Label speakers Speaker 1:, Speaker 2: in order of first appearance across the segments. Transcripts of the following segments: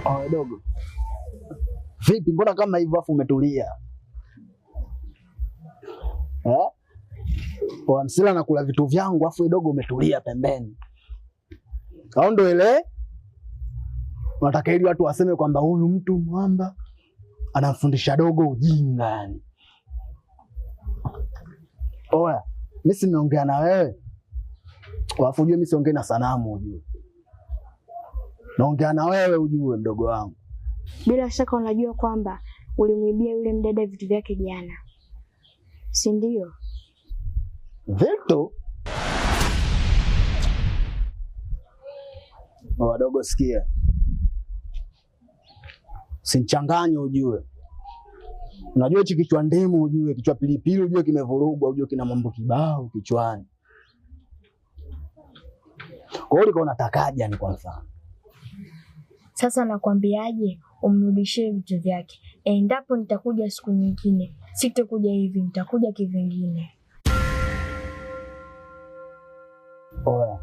Speaker 1: Oh, dogo. Vipi, mbona kama hivyo afu umetulia? Eh? Poa, Msila nakula vitu vyangu afu dogo umetulia pembeni. Au ndo ile unataka ili watu waseme kwamba huyu mtu mwamba anamfundisha dogo ujinga yani. Oya, mimi si nimeongea na wewe. Alafu ujue mimi siongei na sanamu ujue. Naongea na wewe ujue mdogo wangu.
Speaker 2: Bila shaka unajua kwamba ulimwibia yule mdada vitu vyake jana, si ndio?
Speaker 1: Vitu? Wadogo sikia. Sinchanganye ujue. Unajua hichi kichwa ndimu ujue, kichwa pilipili ujue kimevurugwa, ujue kina mambo kibao kichwani. Kwa hiyo ulikuwa unatakaje yani kwa mfano?
Speaker 2: Sasa nakwambiaje, umrudishie vitu vyake. Endapo nitakuja siku nyingine, sitakuja hivi, nitakuja kivingine.
Speaker 1: Oya.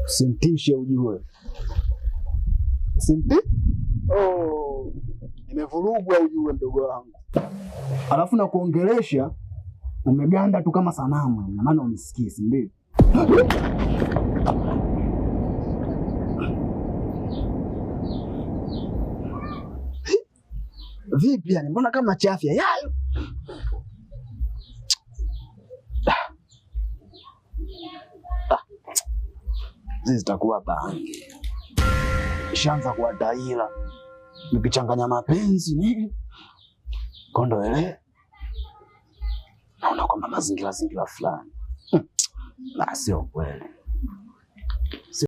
Speaker 1: Usimtishe ujue. Usimti? Oh, nimevurugwa ujue mdogo wangu. Alafu na kuongelesha umeganda tu kama sanamu, na maana unisikii, si ndio? Vipi yani, mbona kama chafya yayo? Hizi zitakuwa bangi. Ishaanza kuwa taila. Nikichanganya mapenzi nini? Kondo ele. Naona kwamba mazingira zingira fulani. Na sio kweli.